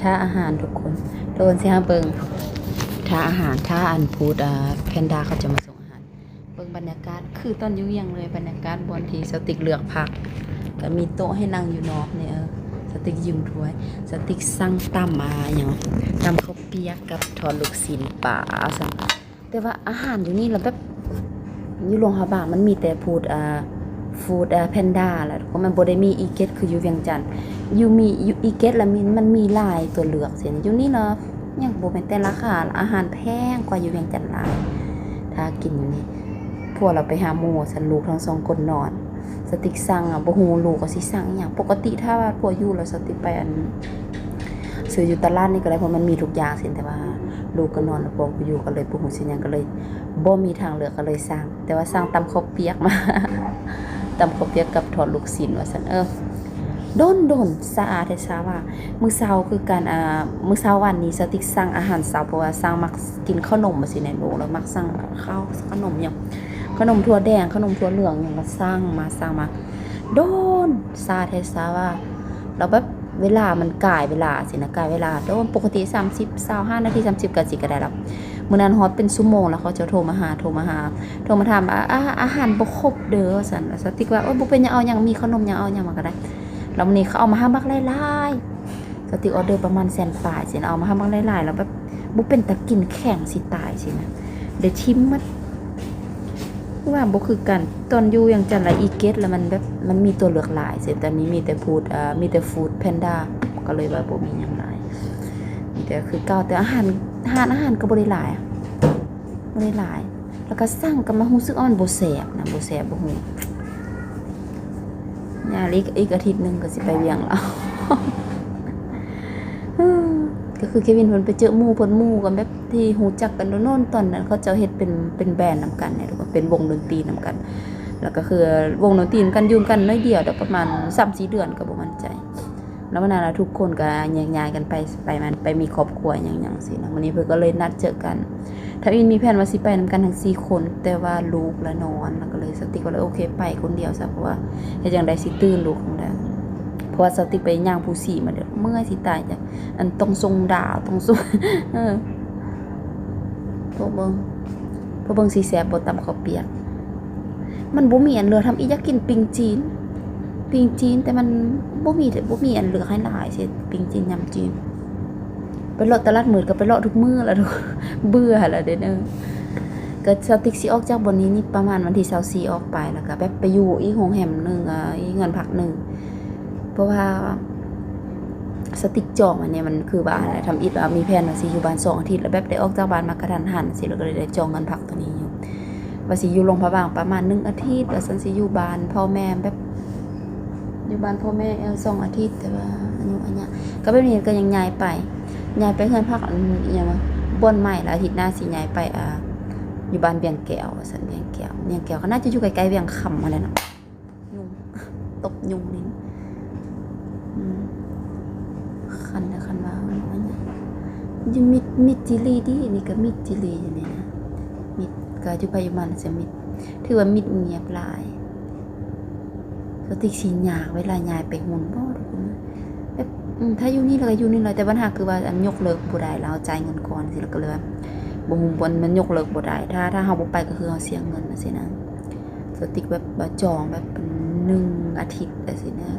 ຖ້າອາຫານທຸກຄົນ ທຸກຄົນຊິຫາເບິ່ງ ຖ້າອາຫານ ຖ້າອັນ Food ອ່າ Panda ເຂົາຈະມາສົ່ງອາຫານ. ເບິ່ງບັນຍາກາດ ຄືຕອນຢູ່ວຽງເລີຍ ບັນຍາກາດບ່ອນທີ່ສາວຕິກເລືອກພັກ ກໍມີໂຕະໃຫ້ນັ່ງຢູ່ນອກນີ້. ເອີ ສາວຕິກຢືມຖ້ວຍ ສາວຕິກສັ່ງຕຳ ອ່າ ຫຍັງ ຕຳເຂົ້າປຽກກັບທອດລູກຊີ້ນປາຊັ້ນ. ແຕ່ວ່າອາຫານຢູ່ນີ້ລະແບບ ຢູ່ຫຼວງພະບາງມັນມີແຕ່ Food ອ່າ Food ອ່າ Panda ລະ ມັນບໍ່ໄດ້ມີ Eat Get ຄືຢູ່ວຽງຈັນ. ຢູ່ມີ ຢູ່ Eat Get ລະມີ ມັນມີຫຼາຍຕົວເລືອກຊີ້ນະ. ຢູ່ນີ້ລະຍັງບໍ່ແມ່ນແຕ່ລາຄາ ອາຫານແພງກວ່າຢູ່ວຽງຈັນຫຼາຍ. ຖ້າກິນຢູ່ນີ້ ຜົວລາວໄປຫາໝູ່ຊັ້ນ ລູກທັງສອງຄົນນອນ. ສາວຕິກສັ່ງ ອ່າ ບໍ່ຮູ້ລູກວ່າຊິສັ່ງອີ່ຫຍັງ. ປົກກະຕິຖ້າວ່າຜົວຢູ່ລະ ສາວຕິກໄປອັນ ຊື້ຢູ່ຕະຫຼາດນີ້ກໍໄດ້ ເພາະມັນມີທຸກຢ່າງຊີ້ນ. ແຕ່ວ່າລູກກໍນອນ ແລ້ວຜົວກໍຢູ່ ກໍເລີຍບໍ່ຮູ້ຊິຫຍັງ ກໍເລີຍບໍ່ມີທາງເລືອກ ກໍເລີຍສັ່ງ. ແຕ່ວ່າສັ່ງຕຳເຂົ້າປຽກມາ ຕຳເຂົ້າປຽກກັບທອດລູກຊີ້ນວ່າຊັ້ນ. ເອີ ດົນໆ ສາອາແທ້ສາວ່າ ມື້ເຊົ້າຄືກັນ ອ່າ ມື້ເຊົ້າວານນີ້ສາວຕິກສັ່ງອາຫານເຊົ້າ ເພາະວ່າຊ່າງມັກກິນເຂົ້າໜົມຊີ້ນະ ລູກລະມັກສັ່ງເຂົ້າ ເຂົ້າໜົມຫຍັງ ເຂົ້າໜົມຖົ່ວແດງ ເຂົ້າໜົມຖົ່ວເຫຼືອງຫຍັງ ກໍສັ່ງມາ ສັ່ງມາ ດົນ ສາແທ້ສາວ່າ ແລ້ວແບບເວລາມັນກາຍເວລາຊີ້ນະ ກາຍເວລາໂດນ. ປົກກະຕິສາມສິບ ຊາວຫ້ານາທີ ສາມສິບ ກະຊິກະໄດ້ລະ. ມື້ນັ້ນຮອດເປັນຊົ່ວໂມງລະ ເຂົາເຈົ້າໂທມາຫາ ໂທມາຫາ ໂທມາຖາມວ່າ ອາ ອາຫານບໍ່ຄົບເດີ ວ່າຊັ້ນ. ສາວຕິກວ່າ ໂອ້ຍ ບໍ່ເປັນຫຍັງ ເອົາຫຍັງ ມີເຂົ້າໜົມຫຍັງ ເອົາຫຍັງມາກະໄດ້. ແລ້ວມື້ນີ້ເຂົາເອົາມາໃຫ້ບັກຫຼາຍໆ ສາວຕິກອອເດີປະມານແສນປາຍຊີ້ນະ ເອົາມາໃຫ້ບັກຫຼາຍໆ ແລ້ວແບບ ບໍ່ເປັນຕາກິນ ແຂງຊິຕາຍຊີ້ນະ ໄດ້ຖິ້ມໝົດ. ຄືວ່າບໍ່ຄືກັນ ຕອນຢູ່ວຽງຈັນລະ Eat Get ລະມັນແບບ ມັນມີຕົວເລືອກຫຼາຍຊີ້ນະ ແຕ່ນີ້ມີແຕ່ Food ເອີ ມີແຕ່ Food Panda ກໍເລີຍວ່າບໍ່ມີຫຍັງຫຼາຍ ມີແຕ່ຄືເກົ່າ. ແຕ່ອາຫານ ຮ້ານອາຫານກໍບໍ່ໄດ້ຫຼາຍ ບໍ່ໄດ້ຫຼາຍ ແລ້ວກໍສັ່ງກໍມາຮູ້ສຶກວ່າມັນບໍ່ແຊບນະ ບໍ່ແຊບ ບໍ່ຮູ້. ຢ່າ ອີກ ອີກອາທິດໜຶ່ງກໍຊິໄປວຽງລະ ກໍຄືເຄວິນເພິ່ນໄປເຈີໝູ່ເພິ່ນ ໝູ່ກັນແບບທີ່ຮູ້ຈັກກັນໂດນໆ ຕອນນັ້ນເຂົາເຈົ້າເຮັດເປັນ ເປັນແບນນຳກັນເນາະ ເປັນວົງດົນຕີນຳກັນ ແລ້ວກໍຄືວົງດົນຕີນນຳກັນ ຢູ່ນຳກັນໜ້ອຍດຽວດອກ ປະມານສາມສີ່ເດືອນ ກໍບໍ່ໝັ້ນໃຈ. ແລ້ວມື້ນັ້ນລະທຸກຄົນກໍແຍກຍ້າຍກັນໄປ ໄປມັນ ໄປມີຄອບຄົວຫຍັງໆ ຊີ້ນະ. ມື້ນີ້ເພິ່ນກໍເລີຍນັດເຈີກັນ ທຳອິດມີແຜນວ່າຊິໄປນຳກັນທັງສີ່ຄົນ ແຕ່ວ່າລູກລະນອນ ລະກໍເລີຍ ສາວຕິກກໍເລີຍ ໂອເຄ ໄປຄົນດຽວຊະ ເພາະວ່າເຮັດຈັ່ງໃດຊິຕື່ນລູກຈັ່ງໃດ ເພາະວ່າສາວຕິກໄປຍ່າງພູສີມາເດີ ເມື່ອຍຊິຕາຍຈ້ະ ອັນຕ້ອງສົ່ງດາວ ຕ້ອງສົ່ງ ເອີ ພວກເບິ່ງ ພວກເບິ່ງຊິແຊບບໍ່ ຕຳເຂົ້າປຽກ. ມັນບໍ່ມີອັນເຫຼືອ ທຳອິດຢາກກິນປີ້ງຈີນ ປີ້ງຈີນ ແຕ່ມັນບໍ່ມີ ບໍ່ມີອັນເລືອກໃຫ້ຫຼາຍ ຊິປີ້ງຈີນ ຍຳຈີນ. ໄປເລາະຕະຫຼາດມືດກໍໄປເລາະທຸກມື້ລະ ເບື່ອລະເດ້ເນີ. ກໍສາວຕິກຊິອອກຈາກບ່ອນນີ້ນີ້ປະມານວັນທີຊາວສີ່ອອກໄປ ແລ້ວກໍແບບໄປຢູ່ອີກໂຮງແຮມໜຶ່ງ ເອີ ອີກເຮືອນພັກໜຶ່ງ ເພາະວ່າສາວຕິກຈອງອັນນີ້ ມັນຄືວ່າຫັ້ນແຫຼະ ທຳອິດວ່າມີແຜນວ່າຊິຢູ່ບ້ານສອງອາທິດ ແລ້ວແບບໄດ້ອອກຈາກບ້ານມາກະທັນຫັນຊີ້ ແລ້ວກໍເລີຍໄດ້ຈອງເຮືອນພັກ ຕອນນີ້ຢູ່ ວ່າຊິຢູ່ຫຼວງພະບາງປະມານໜຶ່ງອາທິດ ວ່າຊັ້ນ ຊິຢູ່ບ້ານພໍ່ແມ່ ແບບຢູ່ບ້ານພໍ່ແມ່ ເອີ ສອງອາທິດ ແຕ່ວ່າອາຍຸອາຍະ ກໍແບບນີ້ ກໍຍັງຍ້າຍໄປ ຍ້າຍໄປເຮືອນພັກ ອັນ ອີ່ຫຍັງວະ ບ່ອນໃໝ່ ແລ້ວອາທິດໜ້າຊິຍ້າຍໄປ ອ່າ ຢູ່ບ້ານວຽງແກ້ວ ວ່າຊັ້ນ ວຽງແກ້ວ ວຽງແກ້ວ ກໍໜ້າຈະຢູ່ໃກ້ໆວຽງຄຳຫັ້ນແຫຼະເນາະ. ຍຸງ ຕົບຍຸງນີ້ ອືມ ຄັນນະ ຄັນວ່າ ຢູ່ມິດ ມິດຈີລີດີ ນີ້ກໍມິດຈີລີຢູ່ນີ້ນະ ມິດ ກໍຢູ່ໃຜຢູ່ມັນຈະມິດ ຖືວ່າມິດງຽບຫຼາຍ. ສາວຕິກຊິຍາກເວລາຍ້າຍໄປຮຸ່ນບໍ່ ທຸກຄົນ ແບບ ອືມ ຖ້າຢູ່ນີ້ແລ້ວກໍຢູ່ນີ້ເລີຍ ແຕ່ບັນຫາຄືວ່າ ອັນ ຍົກເລີກບໍ່ໄດ້ ລາວຈ່າຍເງິນກ່ອນຊີ້ ແລ້ວກໍເລີຍວ່າ ບໍ່ຮູ້ ມັນ ມັນຍົກເລີກບໍ່ໄດ້ ຖ້າ ຖ້າເຮົາບໍ່ໄປກໍຄືເຮົາເສຍເງິນຈັ່ງຊີ້ນະ. ສາວຕິກແບບວ່າຈອງແບບເປັນໜຶ່ງອາທິດຈັ່ງຊີ້ນະ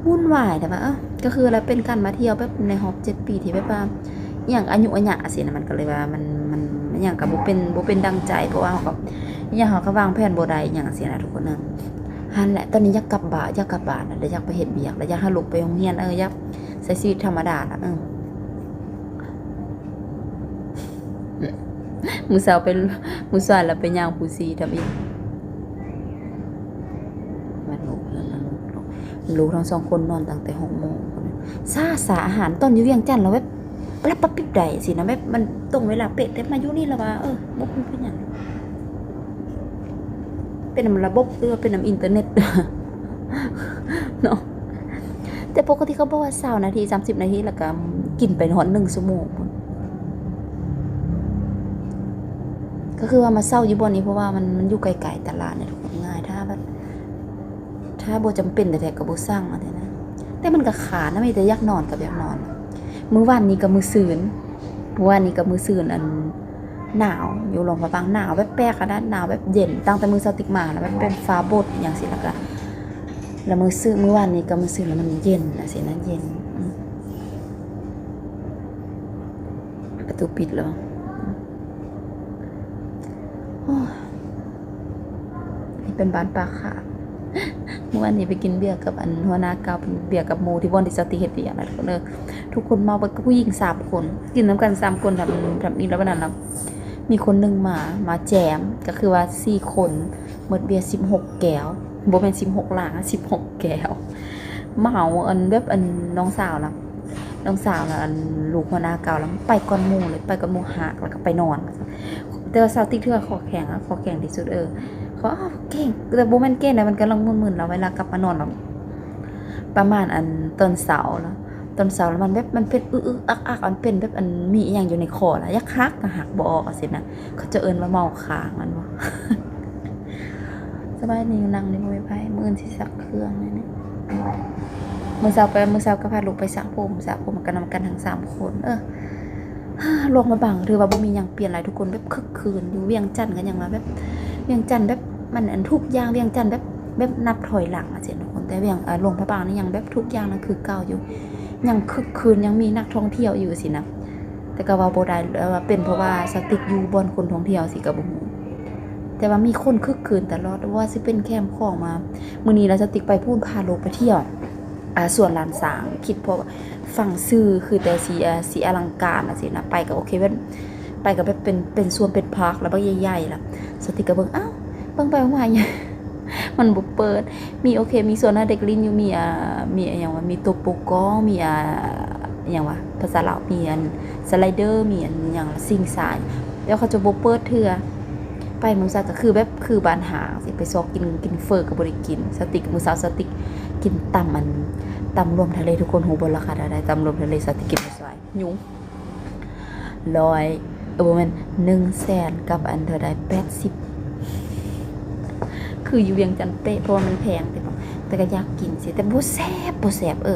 ວຸ່ນວາຍ ແຕ່ວ່າ ເອີ ກໍຄືລະເປັນການມາທ່ຽວແບບໃນຮອບເຈັດປີທີ່ແບບວ່າ ອີ່ຫຍັງ ອາຍຸອາຍະຊີ້ນະ ມັນກໍເລີຍວ່າ ມັນ ມັນ ມັນຫຍັງກໍບໍ່ເປັນ ບໍ່ເປັນດັ່ງໃຈ ເພາະວ່າເຮົາກໍ ອີ່ຫຍັງ ເຮົາກໍວາງແຜນບໍ່ໄດ້ອີ່ຫຍັງຊີ້ນະ ທຸກຄົນເອີຍ. ຫັ້ນແຫຼະ ຕອນນີ້ຢາກກັບບ້ານ ຢາກກັບບ້ານລະ ຢາກໄປເຮັດວຽກລະ ຢາກຫາລູກໄປໂຮງຮຽນ ເອີ ຢາກໃຊ້ຊີວິດທຳມະດາລະ ເອີ. ມື້ເຊົ້າໄປ ມື້ສາຍລະໄປຍ່າງພູສີທຳອິດ ມາລູກ ລູກທັງສອງຄົນນອນຕັ້ງແຕ່ຫົກໂມງ ຊາ ຊາອາຫານ ຕອນຢູ່ວຽງຈັນລະແບບປັບປັບປິບໄດ້ຊີ້ນະ ແບບມັນຕົງເວລາເປະ ແຕ່ມາຢູ່ນີ້ລະວ່າ ເອີ ບໍ່ຮູ້ເປັນຫຍັງ ເປັນນຳລະບົບ ຫຼືວ່າເປັນນຳອິນເຕີເນັດເນາະ. ແຕ່ປົກກະຕິເຂົາບອກວ່າຊາວນາທີ ສາມສິບນາທີ ແລ້ວກໍກິນໄປຮອດໜຶ່ງຊົ່ວໂມງພຸ້ນ ກໍຄືວ່າມາເຊົ່າຢູ່ບ່ອນນີ້ ເພາະວ່າມັນ ມັນຢູ່ໃກ້ໆຕະຫຼາດນະ ທຸກຄົນ ງ່າຍ ຖ້າແບບ ຖ້າບໍ່ຈຳເປັນແທ້ໆກໍບໍ່ສັ່ງຫັ້ນນະ ແຕ່ມັນກໍຄ້ານະ ມີແຕ່ຢາກນອນກັບຢາກນອນ. ມື້ວານນີ້ກໍມື້ຊືນ ມື້ວານນີ້ກໍມື້ຊືນ ອັນ ໜາວ ຢູ່ຫຼວງພະບາງ ໜາວແບບແປກຂະໜາດ ໜາວແບບເຢັນ ຕັ້ງແຕ່ມື້ສາວຕິກມາແລ້ວ ແບບເປັນຟ້າບົດອີ່ຫຍັງຊີ້ ແລ້ວກໍ ແລ້ວມື້ຊືນ ມື້ວານນີ້ກໍມື້ຊືນ ແລ້ວມັນເຢັນຈັ່ງຊີ້ນະ ເຢັນ ອືມ ປະຕູປິດແລ້ວ ອືມ ໂອ້ຍ ນີ້ເປັນບ້ານປາຂາດ ມື້ວານນີ້ໄປກິນເບຍກັບ ອັນ ຫົວໜ້າເກົ່າ ເປັນເບຍກັບໝູ່ທີ່ບ່ອນທີ່ສາວຕິກເຮັດວຽກນະ ທຸກຄົນເອີຍ ທຸກຄົນເມົາເບິດ ກັບຜູ້ຍິງສາມຄົນ ກິນນຳກັນສາມຄົນ ທຳ ທຳອິດແລ້ວ ບາດນັ້ນລະ ມີຄົນໜຶ່ງມາ ມາແຈມ ກໍຄືວ່າສີ່ຄົນ ໝົດເບຍສິບຫົກແກ້ວ ບໍ່ແມ່ນສິບຫົກຫຼັງ ສິບຫົກແກ້ວ ເມົາ ອັນ ແບບ ອັນ ນ້ອງສາວລະ ນ້ອງສາວລະ ອັນ ລູກຫົວໜ້າເກົ່າລະ ໄປກ່ອນໝູ່ເລີຍ ໄປກ່ອນໝູ່ຮາກ ແລ້ວກໍໄປນອນ ແຕ່ວ່າສາວຕິກຖືວ່າຄໍແຂງ ຄໍແຂງທີ່ສຸດ ເອີ ຄໍແຂງ ແຕ່ບໍ່ແມ່ນແຂງໃດ ມັນກຳລັງມຶນໆ ແລ້ວເວລາກັບມານອນລະ ປະມານ ອັນ ຕອນເຊົ້າລະ ຕອນເຊົ້າລະ ມັນແບບ ມັນເປັນອຶກໆ ອັກໆ ມັນເປັນແບບ ອັນ ມີອີ່ຫຍັງຢູ່ໃນຄໍລະ ຢາກຫັກກໍຫັກບໍ່ອອກ ຈັ່ງຊີ້ນະ ເຂົາເຈົ້າເອີ້ນວ່າເມົາຄ້າງ ແມ່ນບໍ່? ສະບາຍດີ ນັ່ງນີ້ບໍ່ມີໃຜ ມື້ອື່ນຊິຊັກເຄື່ອງແນ່ນີ້ ມື້ເຊົ້າໄປ ມື້ເຊົ້າກໍພາລູກໄປສະຜົມ ສະຜົມກໍນຳກັນທັງສາມຄົນ ເອີ ຫຼວງພະບາງຖືວ່າບໍ່ມີຫຍັງປ່ຽນຫຼາຍ ທຸກຄົນແບບຄຶກຄື້ນ ຢູ່ວຽງຈັນກໍຍັງວ່າແບບ ວຽງຈັນແບບ ມັນ ອັນ ທຸກຢ່າງ ວຽງຈັນແບບ ແບບນັບຖອຍຫຼັງ ຈັ່ງຊີ້ນະ ທຸກຄົນ ແຕ່ວຽງ ເອີ ຫຼວງພະບາງນີ້ຍັງແບບທຸກຢ່າງນັ້ນຄືເກົ່າຢູ່ ຍັງຄຶກຄື້ນ ຍັງມີນັກທ່ອງທ່ຽວຢູ່ຊີ້ນະ ແຕ່ກໍເວົ້າບໍ່ໄດ້ວ່າເປັນເພາະວ່າສາວຕິກຢູ່ບ່ອນຄົນທ່ອງທ່ຽວຊີ້ກໍບໍ່ຮູ້ ແຕ່ວ່າມີຄົນຄຶກຄື້ນຕະຫຼອດ ບໍ່ວ່າຊິເປັນແຄມຂອງມາ ມື້ນີ້ລະສາວຕິກໄປພຸ້ນ ພາລູກໄປທ່ຽວ ອ່າ ສວນລ້ານຊ້າງ ຄິດເພາະຟັງຊື່ຄືແຕ່ຊິ ອ່າ ຊິອະລັງການຈັ່ງຊີ້ນະ ໄປກໍໂອເຄ ແບບ ໄປກໍແບບເປັນ ເປັນສວນເປັນພາກ ແລ້ວບັກໃຫຍ່ໆ ລະສາວຕິກກໍເບິ່ງ ອ້າວ ເບິ່ງໄປເບິ່ງມາ ມັນບໍ່ເປີດ ມີ ໂອເຄ ມີສວນໃຫ້ເດັກຫຼິ້ນຢູ່ ມີ ອ່າ ມີຫຍັງວະ ມີໂຕໂປກອງ ມີ ອ່າ ຫຍັງວະ ພາສາລາວ ມີອັນສະໄລເດີ ມີອັນຫຍັງ ຊິງຊ້າ ແລ້ວເຂົາເຈົ້າບໍ່ເປີດເທື່ອ ໄປມື້ເຊົ້າກໍຄືແບບ ຄືບ້ານຮ້າງຊີ້ ໄປຊອກກິນ ກິນເຝີກໍບໍ່ໄດ້ກິນ ສາວຕິກ ມື້ເຊົ້າສາວຕິກກິນຕຳ ອັນ ຕຳລວມທະເລ ທຸກຄົນຮູ້ບໍ່ລາຄາເທົ່າໃດ ຕຳລວມທະເລ ສາວຕິກກິນ ຢູ່ຮ້ອຍ ເອີ ບໍ່ແມ່ນ ໜຶ່ງແສນກັບອັນເທົ່າໃດ ແປດສິບ ຄືຢູ່ວຽງຈັນເປະ ເພາະວ່າມັນແພງ ແຕ່ກໍຢາກກິນຊີ້ ແຕ່ບໍ່ແຊບ ບໍ່ແຊບ ເອີ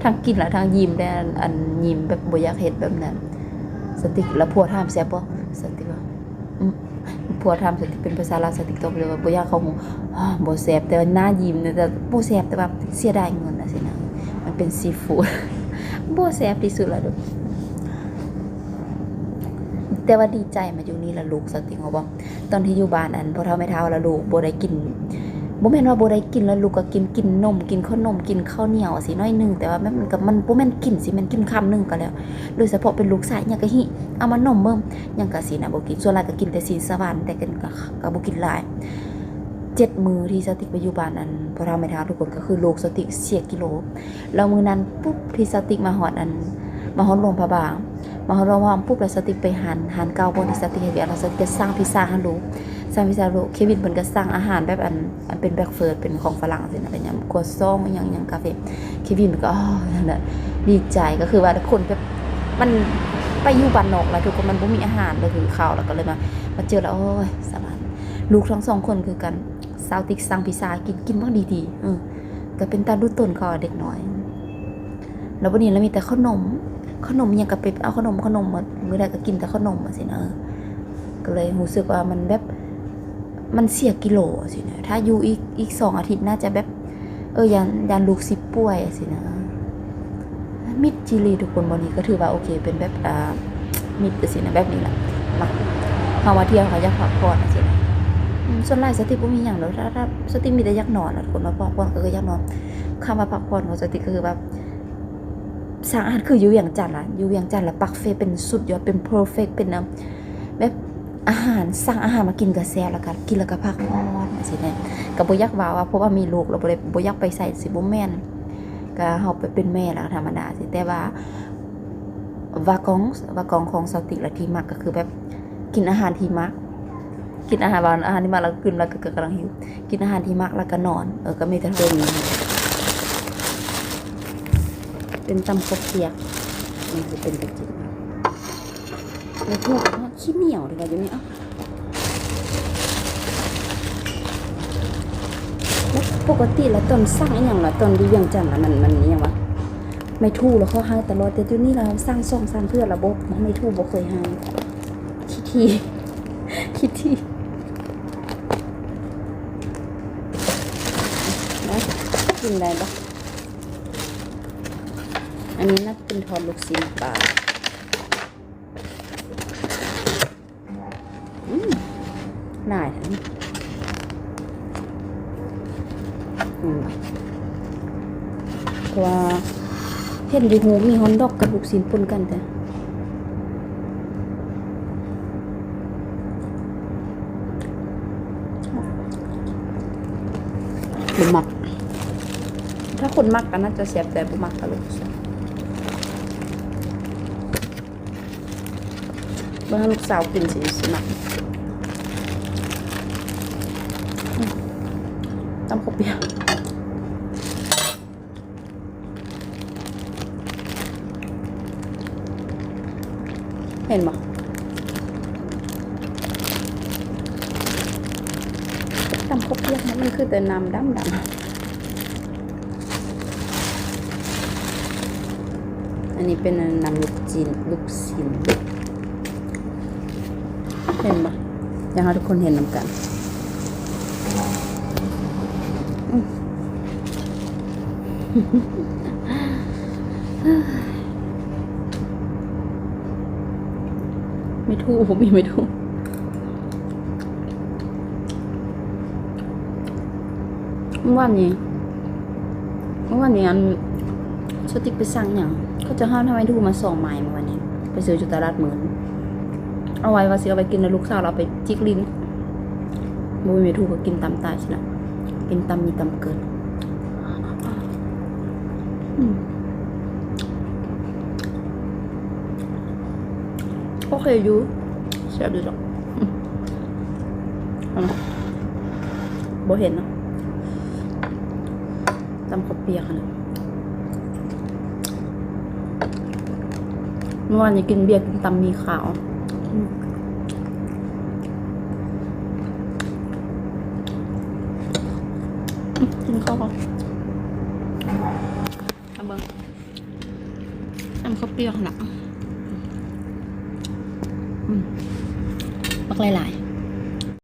ທັງກິນແລ້ວທັງຍິ້ມແດ່ ອັນ ຍິ້ມແບບບໍ່ຢາກເຮັດແບບນັ້ນ ສາວຕິກ ແລ້ວຜົວຖາມແຊບບໍ່ ສາວຕິກວ່າ ອືມ ຜົວຖາມ ສາວຕິກເປັນພາສາລາວ ສາວຕິກຕອບເລີຍວ່າບໍ່ຢາກເຂົ້າຫູ ບໍ່ແຊບ ແຕ່ວ່າໜ້າຍິ້ມນະ ແຕ່ບໍ່ແຊບ ແຕ່ວ່າເສຍດາຍເງິນ ຈັ່ງຊີ້ນະ ມັນເປັນຊີຟູດ ບໍ່ແຊບທີ່ສຸດລະ ແຕ່ວ່າດີໃຈມາຢູ່ນີ້ລະ ລູກ ສາວຕິກຮູ້ບໍ່ ຕອນທີ່ຢູ່ບ້ານ ອັນ ພໍ່ເຖົ້າແມ່ເຖົ້າລະ ລູກບໍ່ໄດ້ກິນ ບໍ່ແມ່ນວ່າບໍ່ໄດ້ກິນລະ ລູກກໍກິນ ກິນນົມ ກິນເຂົ້າໜົມ ກິນເຂົ້າໜຽວຊີ້ໜ້ອຍໜຶ່ງ ແຕ່ວ່າມັນ ມັນກໍ ມັນບໍ່ແມ່ນກິນຊີ້ ແມ່ນກິນຄຳໜຶ່ງກໍແລ້ວ ໂດຍສະເພາະເປັນລູກຊາຍ ຫຍັງກໍຫິ ເອົາມາໜົມເບິ່ງ ຫຍັງກໍຊີ້ນະ ບໍ່ກິນ ສ່ວນຫຼາຍກໍກິນແຕ່ຊີ້ນສະຫວານ ແຕ່ກໍ ກໍບໍ່ກິນຫຼາຍ ເຈັດມື້ທີ່ສາວຕິກໄປຢູ່ບ້ານ ອັນ ພໍ່ເຖົ້າແມ່ເຖົ້າທຸກຄົນ ກໍຄືລູກສາວຕິກເສຍກິໂລ ແລ້ວມື້ນັ້ນປຸບທີ່ສາວຕິກມາຮອດ ອັນ ມາຮອດຫຼວງພະບາງ ມາຮອດຫຼວງພະບາງປຸບ ແລ້ວສາວຕິກໄປຮ້ານ ຮ້ານເກົ່າບ່ອນທີ່ສາວຕິກເຮັດວຽກ ແລ້ວສາວຕິກກໍສັ່ງພິຊາໃຫ້ລູກ ສັ່ງພິຊາລູກ ເຄວິນເພິ່ນກໍສັ່ງອາຫານແບບ ອັນ ອັນເປັນແບຣັກເຟີດ ເປັນຂອງຝຣັ່ງຊີ້ນະ ກໍຫຍັງ ຄົວຊອງ ຫຍັງ ຫຍັງ ກາເຟ ເຄວິນກໍ ອໍ ນັ້ນແຫຼະ ດີໃຈ ກໍຄືວ່າຄົນແບບ ມັນໄປຢູ່ບ້ານນອກແລ້ວ ທຸກຄົນ ມັນບໍ່ມີອາຫານເລີຍ ຄືເຂົ້າ ແລ້ວກໍເລີຍມາ ມາເຈີແລ້ວ ໂອ້ຍ ສະບາຍ ລູກທັງສອງຄົນຄືກັນ ສາວຕິກສັ່ງພິຊາກິນ ກິນບໍ່ດີໆ ເອີ ກໍເປັນຕາດຸຕົນເຂົາເດັກນ້ອຍ ແລ້ວບັດນີ້ລະມີແຕ່ເຂົ້າໜົມ ເຂົ້າໜົມຫຍັງກໍໄປເອົາເຂົ້າໜົມ ເຂົ້າໜົມໝົດ ມື້ໃດກໍກິນແຕ່ເຂົ້າໜົມ ຈັ່ງຊີ້ນະ ກໍເລີຍຮູ້ສຶກວ່າມັນແບບ ມັນເສຍກິໂລ ຈັ່ງຊີ້ນະ ຖ້າຢູ່ອີກ ອີກສອງອາທິດໜ້າຈະແບບ ເອີ ຢ້ານ ຢ້ານລູກຊິປ່ວຍ ຈັ່ງຊີ້ນະ ມິດຈີ່ຫຼີ່ ທຸກຄົນ ບ່ອນນີ້ກໍຖືວ່າໂອເຄ ເປັນແບບ ອ່າ ມິດຈັ່ງຊີ້ນະ ແບບນີ້ລະ ມາ ເຮົາມາທ່ຽວ ເຮົາຢາກພັກຜ່ອນ ຈັ່ງຊີ້ນະ ອືມ ສ່ວນຫຼາຍສາວຕິກບໍ່ມີຫຍັງດອກ ຖ້າ ຖ້າສາວຕິກມີແຕ່ຢາກນອນລະ ທຸກຄົນ ມາພັກຜ່ອນກໍຄືຢາກນອນ ຄຳວ່າພັກຜ່ອນຂອງສາວຕິກກໍຄືແບບ ສ້າງອາຫານຄືຢູ່ວຽງຈັນລະ ຢູ່ວຽງຈັນລະປັກເຟະເປັນສຸດຍອດ ເປັນເພີເຟັກ ເປັນ ແບບ ອາຫານ ສັ່ງອາຫານມາກິນກໍແຊບ ແລ້ວກໍກິນແລ້ວກໍພັກຜ່ອນ ຈັ່ງຊີ້ແຫຼະ ກໍບໍ່ຢາກວ່າ ວ່າເພາະວ່າມີລູກແລ້ວບໍ່ໄດ້ ບໍ່ຢາກໄປໃສ ຊິບໍ່ແມ່ນ ກໍເຮົາໄປເປັນແມ່ແລ້ວທຳມະດາຊີ້ ແຕ່ວ່າ ວ່າກອງ ວ່າກອງຂອງສາວຕິກລະທີ່ມັກກໍຄືແບບ ກິນອາຫານທີ່ມັກ ກິນອາຫານ ວ່າອາຫານທີ່ມັກ ແລ້ວກໍກິນ ແລ້ວກໍກຳລັງຫິວ ກິນອາຫານທີ່ມັກ ແລ້ວກໍນອນ ເອີ ກໍມີແຕ່ເທົ່ານີ້ ເປັນຕຳເຂົ້າປຽກ ມັນຊິເປັນຈັ່ງຊີ້ ແລ້ວພວກຂີ້ໜຽວເດ້ວ່າຢູ່ນີ້ ເອົ້າ ປົກກະຕິລະຕອນສັ່ງອີ່ຫຍັງລະ ຕອນຢູ່ວຽງຈັນລະ ມັນ ມັນອີ່ຫຍັງວະ ແມ່ທູລະເຂົາໃຫ້ຕະຫຼອດ ແຕ່ດຽວນີ້ລະສັ່ງສອງສາມເທື່ອລະບໍ່ ແມ່ທູບໍ່ເຄີຍໃຫ້ ຂີ້ຖີ່ ຂີ້ຖີ່ ນະ ກິນໄດ້ບໍ່? ອັນນີ້ນະ ເປັນທອດລູກຊີ້ນປາ. ອືມ ຫຼາຍແທ້ ອືມ ເພາະວ່າເຫັນຢູ່ຮູບມີຮອດດອກກັບລູກຊີ້ນປົນກັນແທ້ ບໍ່ມັກ ຖ້າຄົນມັກກໍໜ້າຈະແຊບ ແຕ່ບໍ່ມັກກໍລູກ ເບິ່ງລູກສາວກິນຊິ ຊິມັກ ອືມ ຕຳເຂົ້າປຽກ ເຫັນບໍ່? ຕຳເຂົ້າປຽກມັນຄືແຕ່ນ້ຳດຳໆ. ອັນນີ້ເປັນນ້ຳລູກຊີ້ນ ລູກຊີ້ນ ເຫັນບໍ່? ຢາກໃຫ້ທຸກຄົນເຫັນນຳກັນ ອືມ ແມ່ທູ ມີແມ່ທູ. ມື້ວານນີ້ ມື້ວານນີ້ ອັນ ສະຕິກໄປສັ່ງຫຍັງ ເຂົາເຈົ້າຫາທຳໄມໂທມາສອງໄມ້ມື້ວານນີ້ ໄປຊື້ຢູ່ຕະຫຼາດມື້ນ ເອົາໄວ້ວ່າຊິເອົາໄປກິນ ແລ້ວລູກສາວລາວໄປຈິກລີ້ນ ບໍ່ມີແມ່ທູກໍກິນຕຳຕາຍຊິລະ ກິນຕຳມີຕຳເກີດ. ອືມ ໂອເຄຢູ່ ແຊບຢູ່ດອກ ອືມ ບໍ່ເຫັນເນາະ ຕຳເຂົ້າປຽກຫັ້ນນະ ມື້ວານນີ້ກິນເບຍ ກິນຕຳໝີ່ຂາວ ອືມ ກິນເຂົ້າກ່ອນ ມາເບິ່ງ ຕຳເຂົ້າປຽກຫັ້ນລະ ອືມ ບັກຫຼາຍໆ.